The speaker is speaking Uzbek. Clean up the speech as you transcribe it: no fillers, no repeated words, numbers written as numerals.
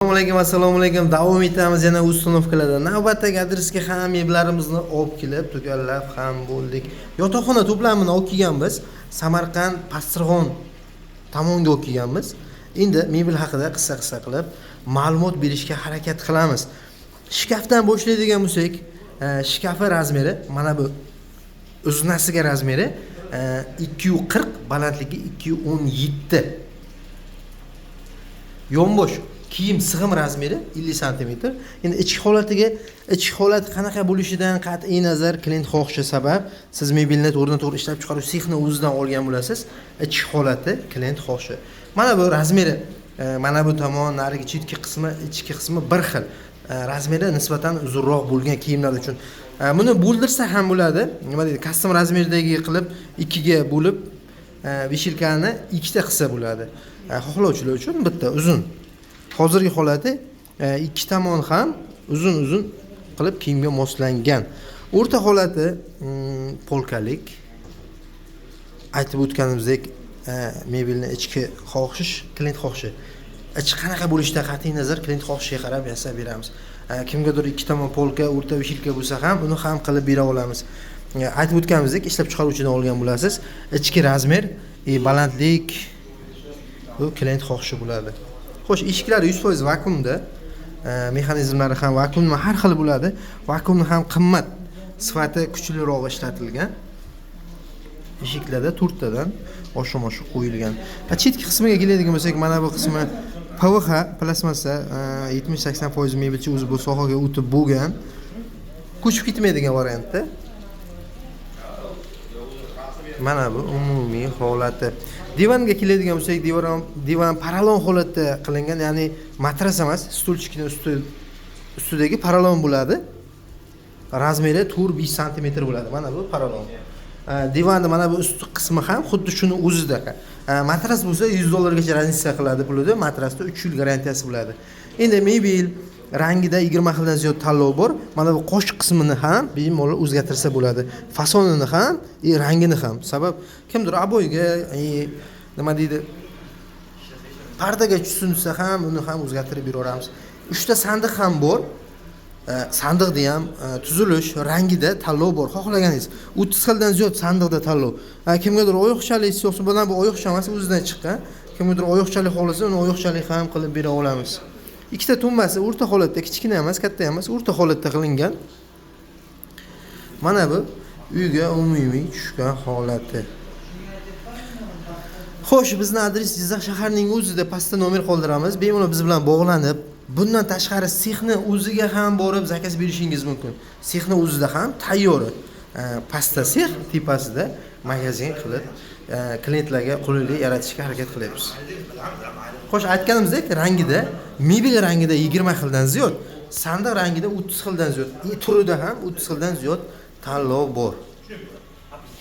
Assalomu alaykum, assalomu alaykum. Davom etamiz yana установка larda. Navbatdagi adresga ham mebellarimizni olib kelib, tugallab ham bo'ldik. Yotoqxona to'plamini olib kelganmiz. Samarqand, Pastrirg'on tomonga olib kelganmiz. Endi mebel haqida qissa-qissa qilib ma'lumot berishga harakat qilamiz. Shkafdan boshlaydigan bo'lsak, shkafi размер i mana bu uznasiga размер i 240, balandligi 217. Yonbosh kiyim sig'im размер i 50 santimetr. Endi ichki holatiga, ichki holat qanaqa bo'lishidan qat'iy nazar klient xohishi sabab siz mebelni to'g'ridan to'g'ri ishlab chiqaruvchi sexni o'zidan olgan bo'lasiz. Ichki holati klient xohishi. Mana bu размер i mana bu tomon, narigi chetki qismi, ichki qismi bir xil. Размер i nisbatan uzunroq bo'lgan kiyimlar uchun. Buni bo'ldirsa ham bo'ladi. Nima deydi? Custom размер dagi qilib ikkiga bo'lib вешалка ni ikkita qilsa bo'ladi. Xohlovchilar uchun bitta uzun. Hozirgi holati ikki tomon ham uzun uzun qilib kiyimga moslangan. O'rta holati polkalik. Aytib o'tganimizdek, mebelni ichki xohish klient xohishi. Ichi qanaqa bo'lishidan qat'iy nazar klient xohishiga qarab yasab beramiz. Kimgadir ikki tomon polka, o'rta вешалка bo'lsa ham, uni ham qilib bera olamiz. Aytib o'tganimizdek, ishlab chiqaruvchidan olgan bo'lasiz. Ichki размер и balandlik bu klient xohishi bo'ladi. Xo'sh, eshiklari 100% vakuumda. Mexanizmlari ham vakuumni har xil bo'ladi. Vakuumni ham qimmat, sifati kuchlirog'i ishlatilgan. Eshiklarda to'rttadan oshiq-oshiq qo'yilgan. Chetki qismiga keladigan bo'lsak, mana bu qismi PVH plastmassa, 70-80% mebelchi o'zi bu sohaga o'tib bo'lgan. Ko'chib ketmaydigan variantda. Mana bu umumiy holati. Divanga keladigan bo'lsak, divan porolon holatda qilingan, ya'ni matras emas, стульчик ni ustidagi porolon bo'ladi. Размер i 4-5 santimetr bo'ladi. Mana bu porolon. Divanni mana bu usti qismi ham xuddi shuni o'zidaqa. Matras bo'lsa 100 dollargacha разница qiladi pulida, matrasda 3 yil garantiyasi bo'ladi. Endi mebel rangida 20 xildan ziyod tanlov bor. Mana bu qosh qismini ham bemalol o'zgartirsa bo'ladi. Fasonini ham, и rangini ham. Sabab kimdir обой ga, и nima deydi, pardaga tushsin desa ham, uni ham o'zgartirib beraveramiz. Uchta sandiq ham bor. Sandiqda ham tuzilish, rangida tanlov bor. Xohlaganingiz 30 xildan ziyod sandiqda tanlov. Kimgadir oyoqchalik yo'qsa, bundan bu oyoqcha emas, o'zidan chiqqan. Kimgadir oyoqchalik xohlasa, uni oyoqchalik ham qilib bera olamiz. Ikkita tumbasi o'rta holatda, kichkina emas, katta emas, o'rta holatda qilingan. Mana bu uyga umumiy tushgan holati. Xo'sh, bizni adres Jizzax shaharining o'zida, pastda nomer qoldiramiz. Bemalol biz bilan bog'lanib, bundan tashqari sexni o'ziga ham borib заказ berishingiz mumkin. Sexni o'zida ham tayyor. Pastda sex, tepasida magazin qilib, klientlarga qulaylik yaratishga harakat qilyapmiz. Xo'sh, aytganimizdek, rangida, mebel rangida 20 xildan ziyod, sandiq rangida 30 xildan ziyod, и turida ham 30 xildan ziyod tanlov bor.